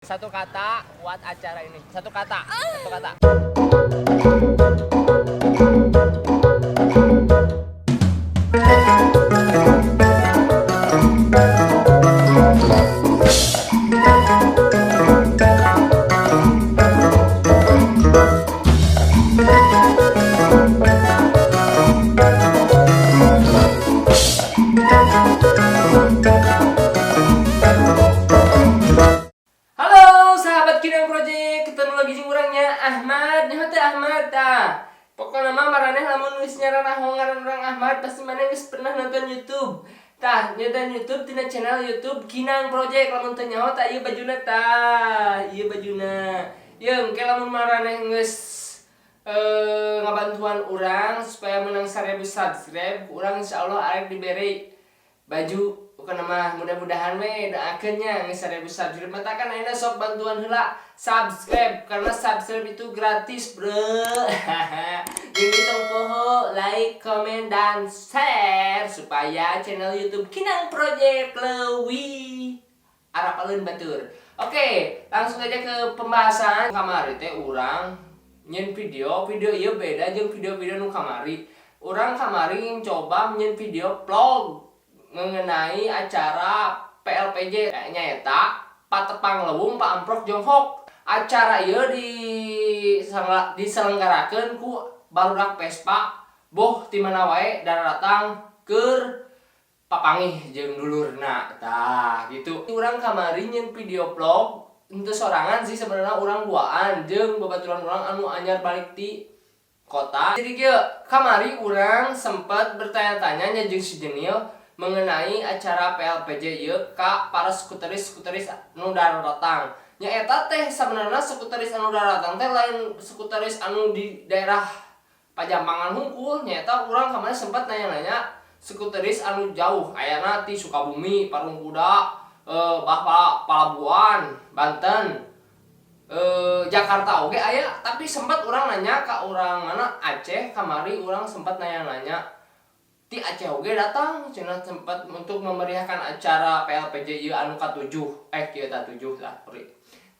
Satu kata buat acara ini. Satu kata, satu kata. Halo sahabat Kinang Project, ketemu lagi jeung urang nya, Ahmad. Nyaho teh Ahmad tah. Pokokna mah maraneh lamun geus nyaranaho ngaran urang Ahmad, pasti maneh geus pernah nonton YouTube. Tah, nonton YouTube tina channel YouTube Kinang Project. Lamun teu nyaho, tah ieu bajuna, tah, ieu bajuna. Ye, engke lamun maraneh geus ngabantuan urang supaya menang 1000 subscribe, urang insyaallah arek diberi baju. Bukan mah, mudah-mudahan we, doakeun nya geus 1000 subscribe. Matakan ayeuna sok bantuan heula subscribe, karena subscribe itu gratis, bro. Jadi tong poho like, comment, dan share supaya channel YouTube Kinang Project leuwih arapaleun batur. Oke, langsung aja ke pembahasan. Kamari teh urang nyieun video. Video ieu beda jeung video-video nu kamari. Urang kamari coba nyieun video vlog mengenai acara PLPJ, nyaeta Patepang Leuweung Paamprok Jonghok. Acara ieu di diselenggarakeun ku barudak Vespa, boh ti mana wae datang keur papanggih jeung dulurna, tah gitu. Urang kamari nyieun video vlog henteu sorangan sih sebenarnya, urang duaan jeung babaturan urang anu anyar balik ti kota. Jadi kieu, kamari urang sempat bertanya-tanya nya jeung si Jenil mengenai acara PLPJ ieu ka para skuteris-skuteris nu daratang. Nya eta teh sebenarnya skuteris anu daratang teh lain skuteris anu di daerah Pajampangan hungkul. Nyaeta urang kemarin sempat nanya-nanya skuteris anu jauh, ayana ti Sukabumi, Parung Kuda, bah Palabuhan, Banten, Jakarta oge aya. Tapi sempat urang nanya ke orang mana, Aceh. Kamari urang sempat nanya-nanya ti Aceh oge datang cenah, sempat untuk memeriahkan acara PLPJ ieu anu ka-7, kieu tah, 7 lah, sorry.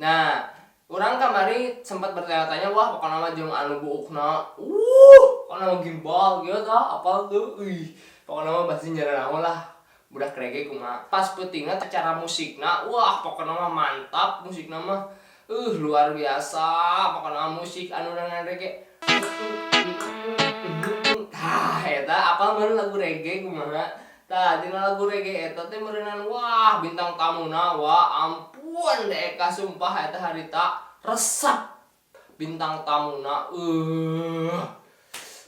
Nah, urang kamari sempat bertanya-tanya, wah, pokoknya mah jeung anu buukna, pokoknya mah gimbal gitu tah, apal tuh, ih, pokoknya mah pasti nyerah lah, budak reggae kumaha. Pas peutingna acara musikna, wah, pokoknya mah mantap musikna mah, luar biasa, pokoknya mah musik anu dengan reggae. Tah, eta apal meureun lagu reggae kumaha. Tah, dina lagu reggae eta teh meureunan, wah, bintang tamuna, wah, ampun deh ka, sumpah eta harita resep bintang tamuna.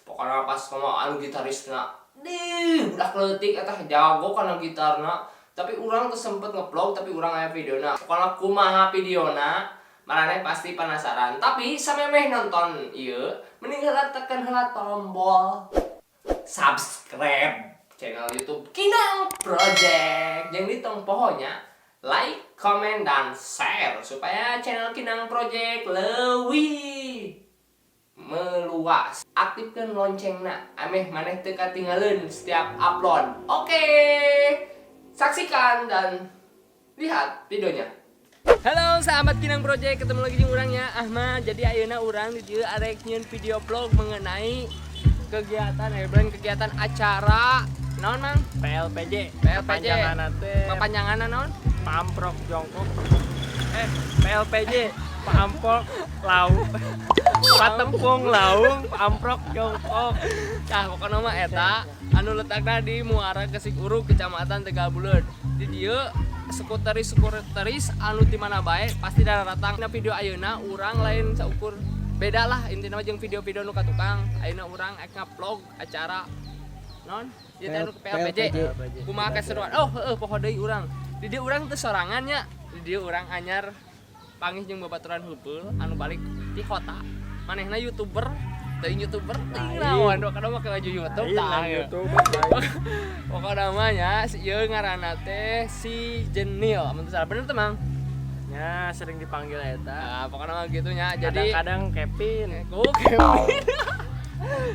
Pokoknya pas sama anu gitarisna di budak leutik eta jago kana gitarna. Tapi urang tuh sempet ngevlog, tapi urang aya videona. Pokoknya kumaha videona, maraneh pasti penasaran. Tapi samemeh nonton ieu, mending heula tekan heula tombol subscribe channel YouTube Kinang Project. Jangan ditong pokoknya like, comment, dan share supaya channel Kinang Project lebih meluas. Aktifkan loncengna ameh maneh teu katinggalan setiap upload. Oke, saksikan dan lihat videonya. Halo sahabat Kinang Project, ketemu lagi di urang nya, Ahmad. Jadi ayeuna urang di dieu arek nyieun video vlog mengenai kegiatan, bukan kegiatan, acara naon, Mang? PLPJ. PLPJ. Kepanjangan teh Kepanjanganna naon? Pamprok Jongkok. PLPJ, Pamprok Lau. Patempung Laung Pamprok Jongkok. Tah, pokokna mah eta anu letakna di Muara Keusik Urug, Kecamatan Tegal Buleud. Di dieu skuteris skuteris anu ti mana bae pasti datang. Nah, video ayeuna urang lain saukur, beda lah intina mah jeung video-video nu ka tukang. Ayeuna urang ek ngavlog acara naon? Ieu teh anu PLPJ. PLPJ. Kumaha keseruan? Oh, heeh, poho deui urang. Di dieu urang teu sorangan nya. Di dieu urang anyar panggih jeung babaturan heupeul anu balik ti kota. Manehna YouTuber, teuing YouTuber teuing naon, kadang make baju YouTube Lain tah. lah Ieu. YouTube, lain. Pokokna mah nya si ieu ngaranna teh si Jenil, amun teu salah, bener teu, Mang? Ya, sering dipanggil eta. Nah, pokoknya mah gitu nya. Jadi Kadang-kadang Kevin. Ku Kevin.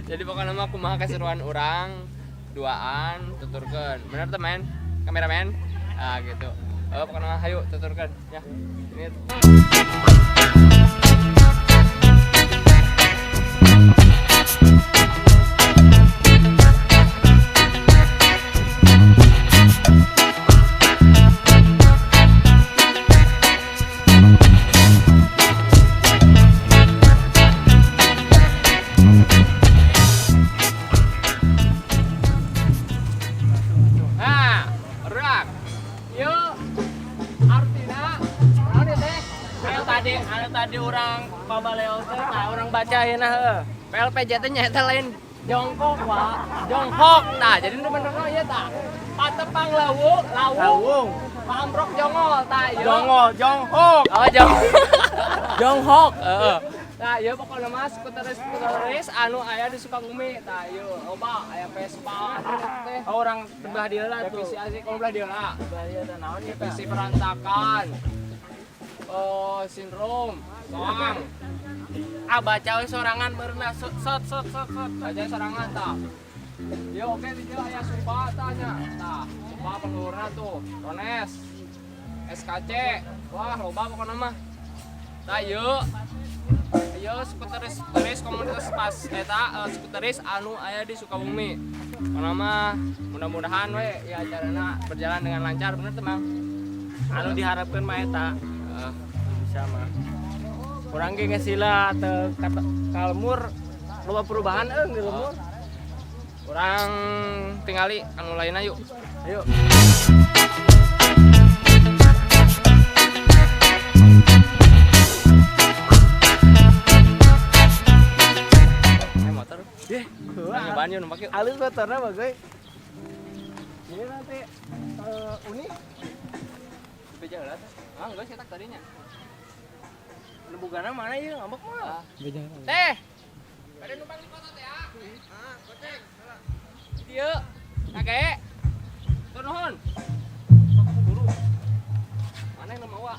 Jadi pokoknya mah kumaha keseruan urang duaan, tuturkeun. Bener teu, men? Kameramen? Ah, gitu. Pokoknya hayu tuturkeun ya. Ini Nah, rak. Yuk, artina, naon ieu teh? Anu tadi orang pabaleo teh tah urang baca ayeuna heuh. PLPJ teh nyaeta lain jongkok wa, jonghok. Nah, jadi nu benerna ieu tah. Patepang lawu, lawung, Lawung. Pamprok jongol tah ieu. Jongol, jonghok. Oh, jong. Jonghok, heeh. Nah, ieu pokona mah skuteris-skuteris anu aya di Sukabumi. Tah ieu loba aya Vespa teh. Oh, orang sebelah dia lah tuh. Divisi asik kalau belah dieu lah. Sebelah dia teh naon ieu teh? Divisi perantakan. Oh, sindrom, soang. Ah, baca we sorangan beurna sot sot sot sot. sot. Baca sorangan tah. Ya oke di dieu aya Supa tah nya. Tah, Supa pengeluarna tuh, Rones. SKC. Wah, loba pokona mah. Tah ieu. Ieu skuteris-skuteris komunitas pas eta skuteris anu aya di Sukabumi. Pokona mah mudah-mudahan we ya acarana berjalan dengan lancar bener teh, Mang. Anu diharapkeun mah eta Heeh. bisa mah. Urang ge geus sila teu kata kalmur loba perubahan euy di lemur. Urang tingali anu lainna yuk. Ayo. Eh motor. Ih, Nyobaan yuk numpak yuk. Alus motorna bagus. Ini nanti unik. Beja heula teh. Ah, geus cetak tadinya. Nu bugana mana ieu ngambek mah. Teh. Bade numpang di foto teh ya. Ah, goceng. Dieu. Kage. Tur nuhun. Sok buru. Mana yang mau?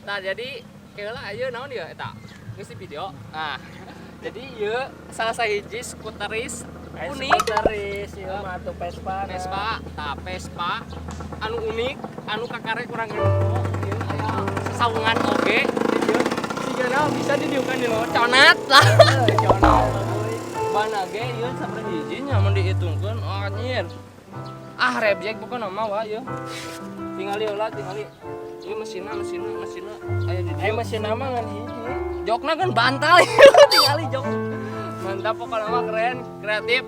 Nah, jadi keula ieu naon ieu eta? Geus di video. Nah, jadi ieu salah sahiji skuteris unik. Skuteris ieu mah atuh Vespa. Vespa, tah Vespa anu unik, anu kakare kurang nempo, ieu aya sasawungan oge di dieu. Sigana bisa didiukan di leuweung conat lah. Conat. Bana ge ieu sabaraha hiji nya mun dihitungkeun oh anjir. Ah rebjek bukan mah wah ieu. Tingali heula tingali. Ieu mesinna mesinna mesinna aya di Eh dieu. mesin mah ngan hiji. Jokna kan bantal tingali jok. Mantap pokoknya mah keren, kreatif.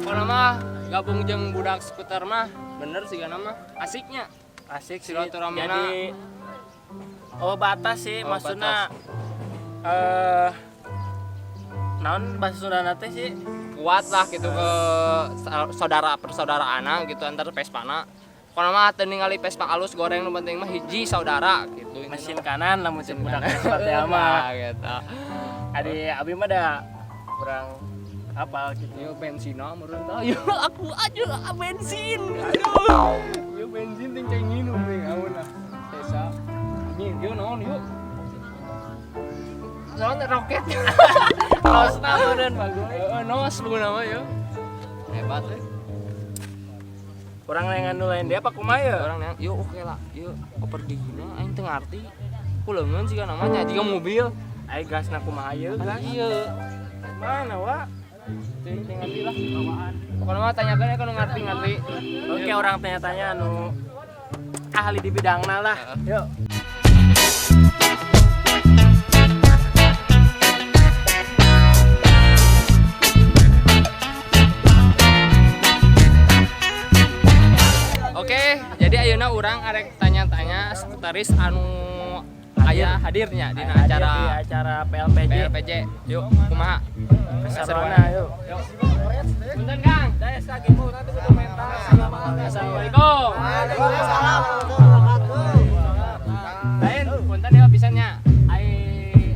Pokoknya mah gabung jeung budak skuter mah bener sih mah asiknya. Asik sih. Silaturahmina. Jadi oh batas sih Oh, maksudna naon bahasa Sundana teh sih Kuat lah gitu ke saudara persaudaraan gitu antar Vespana. Pokoknya mah teu ningali Vespa alus goreng nu penting mah hiji saudara gitu. mesin kanan lah mesin budak Vespa teh mah. Nah, gitu. Adi abi mah da kurang apal gitu. Yo bensin meureun tah. Yo aku aja bensin. Aduh. Yo bensin ting cai nginum ting amun lah. Sesa. Anjing, yo naon yo. Naon roket. Losna meureun bagus. Heeh, nos bukan nama yo. Hebat euy. Urang neangan nu lain dia apa kumaha ya? Orang nang, yo oke lah, yo oper gigina aing teu ngarti. Ku leungeun siga namanya jiga mobil. Ai gasna kumaha ieu gas? Iya. Mana wa? Teu teu ngerti lah. Pokoknya mah tanyakeun ya kalau ngerti-ngerti. Oke, orang tanya-tanya anu ahli di bidangna lah. Yuk. Oke, jadi ayeuna urang arek tanya-tanya sekretaris anu aya hadirnya dina Hadir acara di acara PLPJ. PLPJ. Yuk, kumaha? Keseruan yuk. Yuk. Punten, Kang. Assalamualaikum. Lain, punten ya pisannya. Ai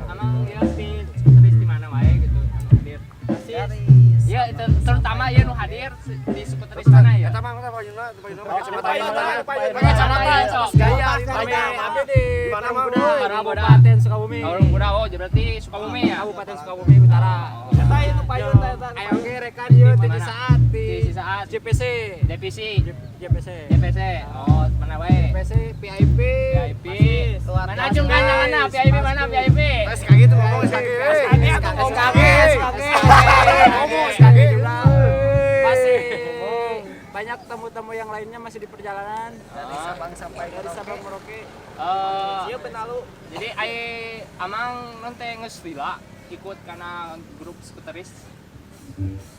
amang ieu ti sekretaris di mana wae gitu anu hadir. Iya, terutama ieu nu hadir di sekretaris mana ya? Eta mah payuna, payuna pakai kacamata. Pakai Pakai kacamata, kacamata. sok. Gaya, gaya. Di mana mah? Kabupaten Sukabumi. Kabupaten Budak, oh berarti Sukabumi ya? Kabupaten Sukabumi Utara. Eta itu payun eta. Ayo ge rekan ieu Di ti mana? saat Di Cisaat. Komunitas JPC. JPC. JPC. JPC. Oh, mana wae? JPC, PIP. VIP. Mana cung mana VIP mana VIP? SKG tuh ngomong SKG. SKG, SKG. Ngomong SKG. Masih banyak tamu-tamu yang lainnya masih di perjalanan. Dari Sabang sampai dari Sabang Merauke. Iya benalu. Jadi ai amang non teh geus lila ikut karena grup skuteris.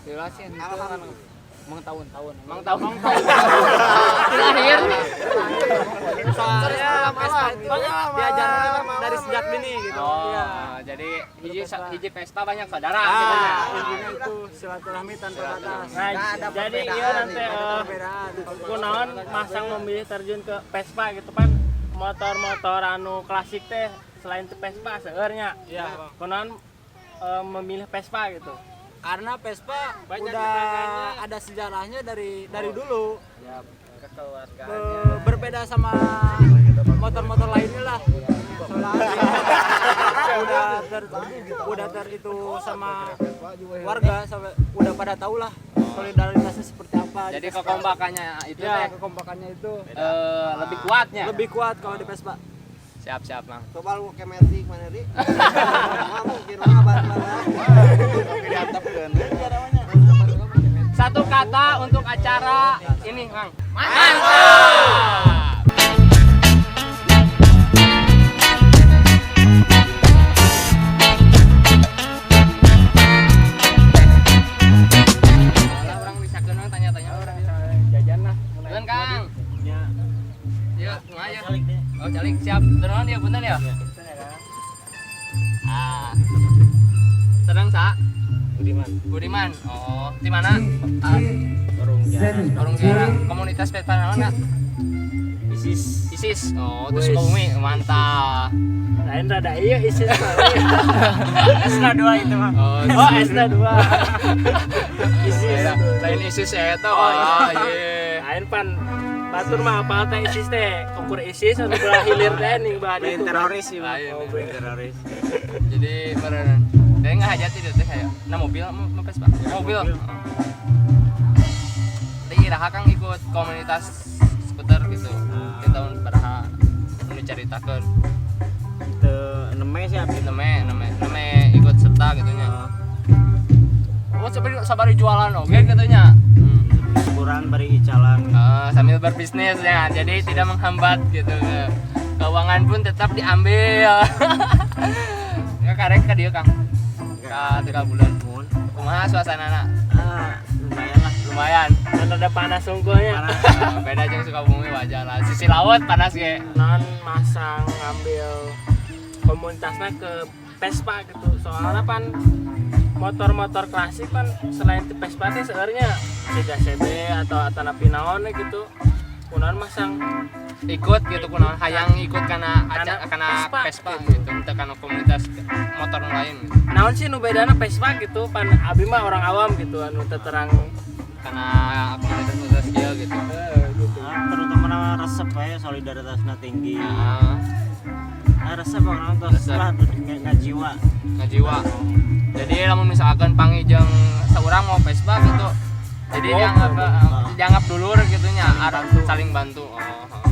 Lila sih itu kan mang tahun-tahun. Mang tahun. Lahir. Soalnya Vespa itu diajarkan dari sejak dini gitu. Oh, Iya. jadi hiji hiji Vespa banyak saudara gitu ya. Ah, intinya itu silaturahmi tanpa batas. Nah, jadi iya nanti Perbedaan. kunaon masang memilih terjun ke Vespa gitu kan motor-motor anu klasik teh selain teh Vespa seueurnya. Iya, Bang. Kunaon memilih Vespa gitu. Karena Vespa Banyak udah kenangannya. ada sejarahnya dari dulu. Ya, Berbeda sama motor-motor lainnya lah. Soalnya udah ter itu sama warga sampai udah pada tahu lah solidaritasnya seperti apa. Jadi kekompakannya itu ya, teh kekompakannya itu lebih kuatnya. lebih kuat kalau di Vespa. Siap siap, Mang. Coba lu ke Merti mana ri? Mungkin mah bareng. Satu kata untuk acara ini, Mang. Mantap. Orang bisa kenal tanya-tanya orang. Jajan lah. Punten, Kang. Ya, kumaha ya? Oh, calik siap. Terus ya, punten ya. Ah. Sedang sa? Budiman. Budiman. Oh, di mana? Ah, Warung Jara. Komunitas Vespa naon, Kak? ISIS. ISIS. Oh, terus Sukabumi. Mantap. Lain rada iya ISIS mah. S2 itu mah. Oh, Oh, S2. ISIS. Lain ISIS eta. Oh, iya. Lain pan batur mah apal teh ISIS teh ukur ISIS anu belah hilir teh ning belah ditu. Teroris sih, Lain. Oh, teroris. Jadi beneran. Dia nggak hajat itu teh kayak. Nah, mobil mau Vespa. Mobil. Di iraha Kang ikut komunitas skuter gitu. Di tahun baraha nu caritakeun. Teu neme sih abi. Neme ikut serta gitu nya. Oh, sabari jualan oke gitu nya. Liburan bari icalan. Sambil berbisnis ya, jadi tidak menghambat gitu. Keuangan pun tetap diambil. Ya karek ka dieu Kang. Ka 3 bulan. Kumaha suasanana? Ah, lumayan lah. Lumayan. Kan rada panas sungguhnya. Beda jeung Sukabumi wajar lah. Sisi laut panas ge. Non masang ngambil komunitasnya ke Vespa gitu. Soalnya pan motor-motor klasik kan selain di Vespa teh sebenarnya siga CB atau atanapi naon gitu. Kunaon masang Ikut gitu kunaon hayang ikut kana acara kana Vespa, Vespa gitu, teu kana komunitas motor nu lain gitu. Naon sih nu bedana Vespa gitu pan abi mah orang awam gitu anu teu terang Kana komunitas-komunitas ieu gitu. Gitu. Terutama resep ya solidaritasnya tinggi. Nah, Resep orang terus Resep. lah ngajiwa. ngajiwa. Jadi lamun misalkan panggil jeung saurang mau Vespa gitu. Jadi dianggap dulur gitu nya, saling bantu. Oh, oh.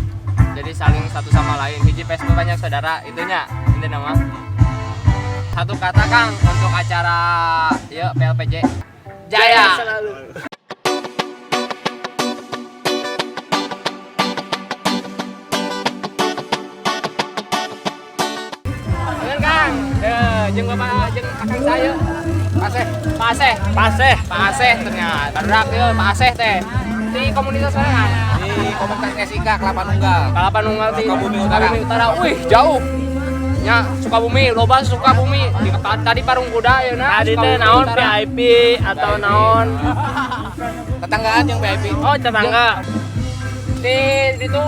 Jadi saling satu sama lain. Hiji Vespa banyak saudara itunya intinya mah. Satu kata Kang untuk acara yuk PLPJ. Jaya. Selalu. Bener Kang. Jeung bapak jeung akang saya. Paseh. Paseh. Paseh. Paseh ternyata. Barudak yeuh Paseh teh. Di komunitas mana Kang? Di komunitas SIK Kelapa Nunggal. Kelapa Nunggal di Sukabumi Utara. Sukabumi Utara. Wih, jauh. Nya Sukabumi, loba Sukabumi. Di tadi Parung Kuda ya nah. Tadi teh naon VIP atau naon? Tetanggaan yang VIP. Oh, tetangga. Di itu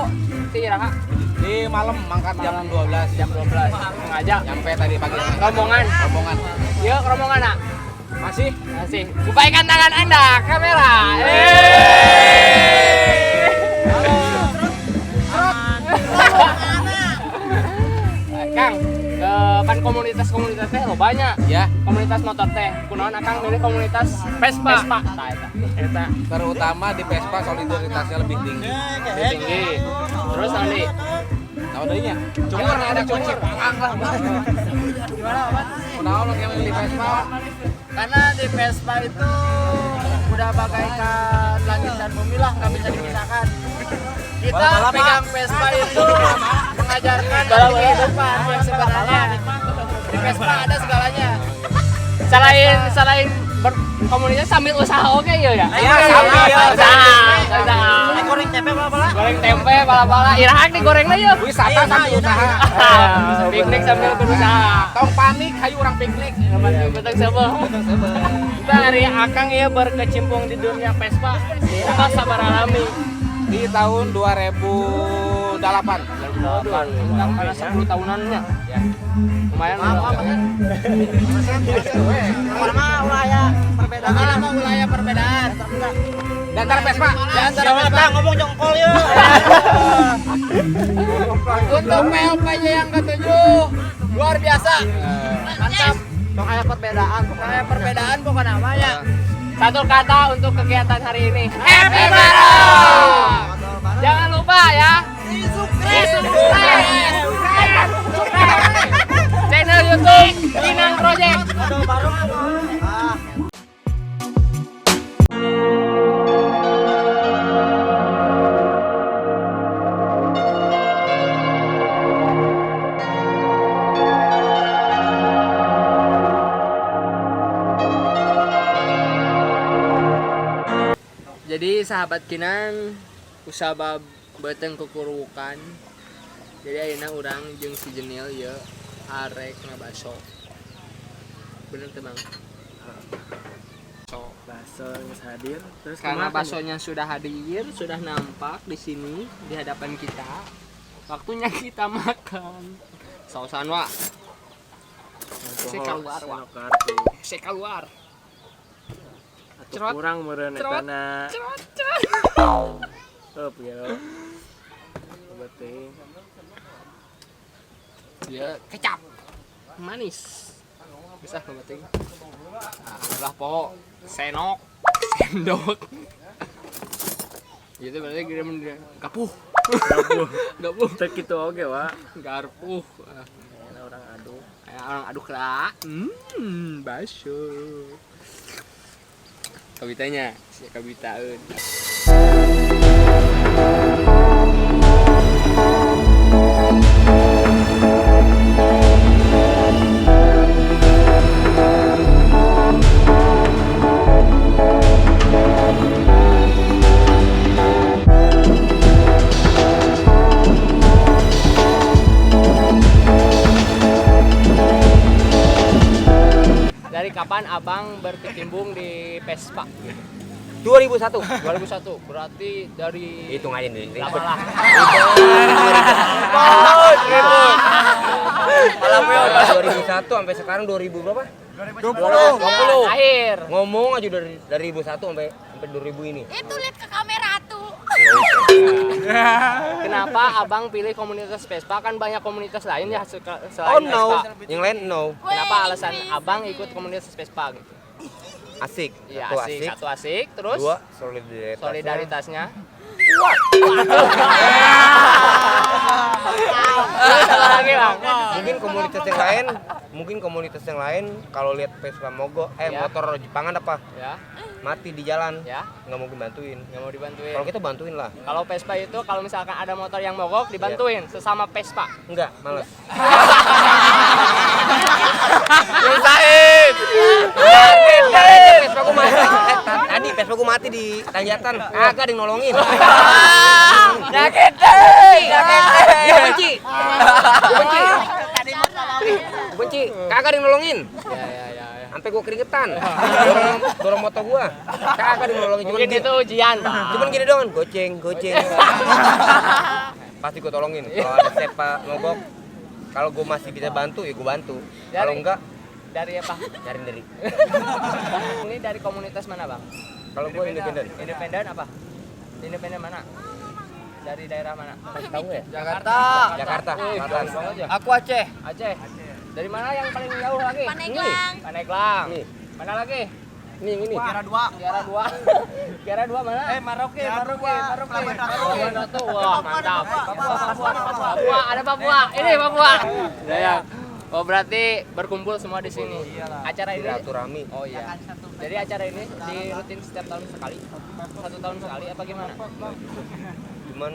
di iraha Di malam mangkat jam 12. jam 12. Mengajak Nyampe tadi pagi. rombongan. Rombongan. Yuk rombongan nak. Masih? Masih. Ubaikan tangan Anda, kamera. Kang, ke pan komunitas-komunitas teh lo banyak. Ya. Komunitas motor teh. Kunaon akang milih komunitas Vespa. Vespa. Tah eta. Eta Terutama di Vespa solidaritasnya lebih tinggi. Lebih tinggi. Terus nanti Tahu darinya? Cuma ada kunci pangang lah. Gimana, Pak? Kunaon lo yang milih Vespa? Karena di Vespa itu udah bagaikan langit dan bumi lah, nggak bisa dipisahkan. Kita pegang Vespa itu mengajarkan arti kehidupan yang sebenarnya. Di Vespa ada segalanya. Selain berkomunitas sambil usaha oke ya ya? Iya, sambil. Usaha. Goreng tempe bala-bala. Goreng tempe bala-bala. Irahan digorengna yeuh. Wisata sambil usaha. Piknik sambil berusaha. Tong panik hayu urang piknik. Beteng seubeuh. Dari akang ya berkecimpung di dunia Vespa. Kita sabar alami. Di tahun 2008. 2008, 10 tahunannya. Ya. Lumayan. Mana wilayah perbedaan. Wilayah perbedaan. Dan antara Vespa. Dan antara Vespa ngomong jongkol ya. Untuk PLP-nya yang ke-7 luar biasa. Mantap. Pokoknya perbedaan, Pokoknya perbedaan pokoknya namanya. Satu kata untuk kegiatan hari ini. Happy bareng. Jangan lupa ya. Di-subscribe. Channel YouTube Kinang Project. Jadi sahabat Kinan usabab beuteung kukurukan. Jadi ayeuna urang jeung si Jenil ieu arek ngabaso. Bener teu, Bang? So, Baso geus hadir. Terus karena kumaha basonya sudah hadir, sudah nampak di sini di hadapan kita. Waktunya kita makan. Sausan wa. Saya keluar wa. Saya keluar. Atau kurang meureun Cerot. etana. Cerot, cerot. Heup ya. Obat teuing. Ya, kecap. Manis. Bisa loba teuing. Nah, lah po senok, sendok. Gitu berarti gede men gapuh. Gapuh. Gapuh. Teu kitu oge wa. Garpuh. Ayeuna urang aduk. Kayak orang aduk lah. Bakso. Kabitanya, si kabitaeun. Dari kapan abang berkecimpung di Vespa? 2001. 2001, berarti dari Hitung aja nih. lama lah. Ribut. 2001 sampai sekarang 2000 berapa? 20. Akhir. Ngomong aja dari 2001 sampai 2000 ini. Itu lihat ke kamera tuh. Kenapa abang pilih komunitas Vespa? Kan banyak komunitas lain ya selain Oh no, Vespa. yang lain no. Kenapa alasan abang ikut komunitas Vespa gitu? Asik. Iya, Satu asik. Satu asik, terus Dua solidaritas. solidaritasnya. Terus apa lagi, Bang? Mungkin komunitas yang lain kalau lihat Vespa mogok, Ya. motor Jepangan apa Ya, mati di jalan, ya, nggak mungkin bantuin. nggak mau dibantuin. Kalau kita bantuin lah. Kalau Vespa itu kalau misalkan ada motor yang mogok dibantuin sesama Vespa. Enggak, males. Nyusahin. Vespa gua mati. Tadi Vespa gua mati di tanjakan. Kagak ada yang nolongin. Nyakitin. Gua benci. Gua benci. Gua benci. Kagak ada yang nolongin. Ya, ya, ya, ya. Sampai gua keringetan. Dorong motor gua. Kagak ada yang nolongin. Cuman Mungkin itu ujian, Pak. Cuman gini doang, goceng, goceng. Pasti gua tolongin. Kalau ada Vespa mogok, kalau gua masih bisa bantu ya gua bantu. Kalau enggak Dari apa? nyari dari. Ini dari komunitas mana, Bang? Kalau gua independen. Independen apa? Independen mana? Dari daerah mana? Tahu ya? Jakarta. Jakarta, Selatan. Aku Aceh. Aceh. Dari mana yang paling jauh lagi? Pandeglang. Pandeglang. Nih. Mana lagi? Ini yang ini. Kiara 2. Kiara 2. Kiara 2 mana? Maroke, Maroke, Maroke. Pelabuhan Ratu. Wah, mantap. Papua, ada Papua. Ini Papua. Ya. Oh, berarti berkumpul semua di sini. Acara ini Silaturahmi. Oh iya. Jadi acara ini di rutin setiap tahun sekali. Satu tahun sekali apa gimana? Cuman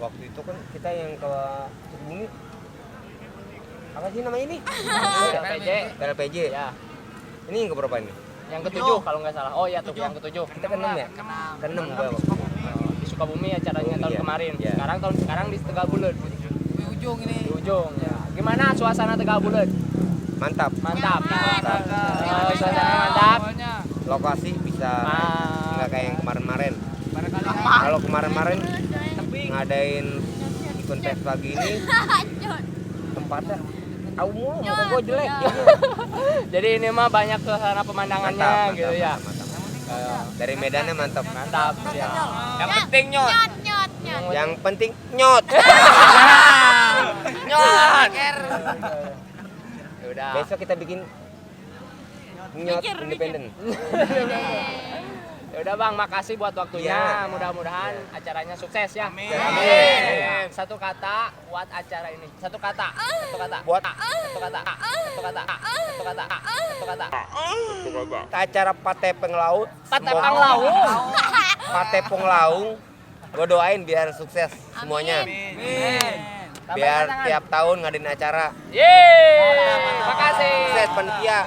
waktu itu kan kita yang ke Sukabumi, apa sih namanya ini? LPJ. LPJ. Ya. Ini yang keberapa ini? Yang ketujuh kalau nggak salah. Oh iya tuh yang ketujuh. Kita keenam ya? Keenam gua waktu itu. Di Sukabumi acaranya tahun Iya. kemarin. Iya. Sekarang tahun sekarang di Tegal Buleud. Di ujung ini. Di ujung ya. Gimana suasana Tegal Buleud? Mantap. Mantap. Mantap. Oh, suasana mantap. Lokasi bisa Ah. nggak kayak yang kemarin-kemarin. Kalau kemarin-kemarin ngadain event Vespa gini, tempatnya au mulu, muka gua jelek. Jadi ini mah banyak suasana pemandangannya Mantap, gitu mantap, ya. mantap, mantap. Dari medannya mantap. Mantap ya. Yang penting nyot. Nyot, nyot, nyot. Yang penting nyot. Nyot. Ya udah. Besok kita bikin nyot Mikir, mikir. independen. Ya udah Bang, makasih buat waktunya. Iya. Mudah-mudahan acaranya sukses ya. Amin. Satu kata buat acara ini. Satu kata. Satu kata. Buat Satu kata. Satu kata. Satu kata. Satu kata. acara Patepeng Laut. Patepang Laung. Patepong Laung. Gue doain biar sukses semuanya. Amin. Biar tiap tahun ngadain acara. Yeay. Makasih. Sukses panitia.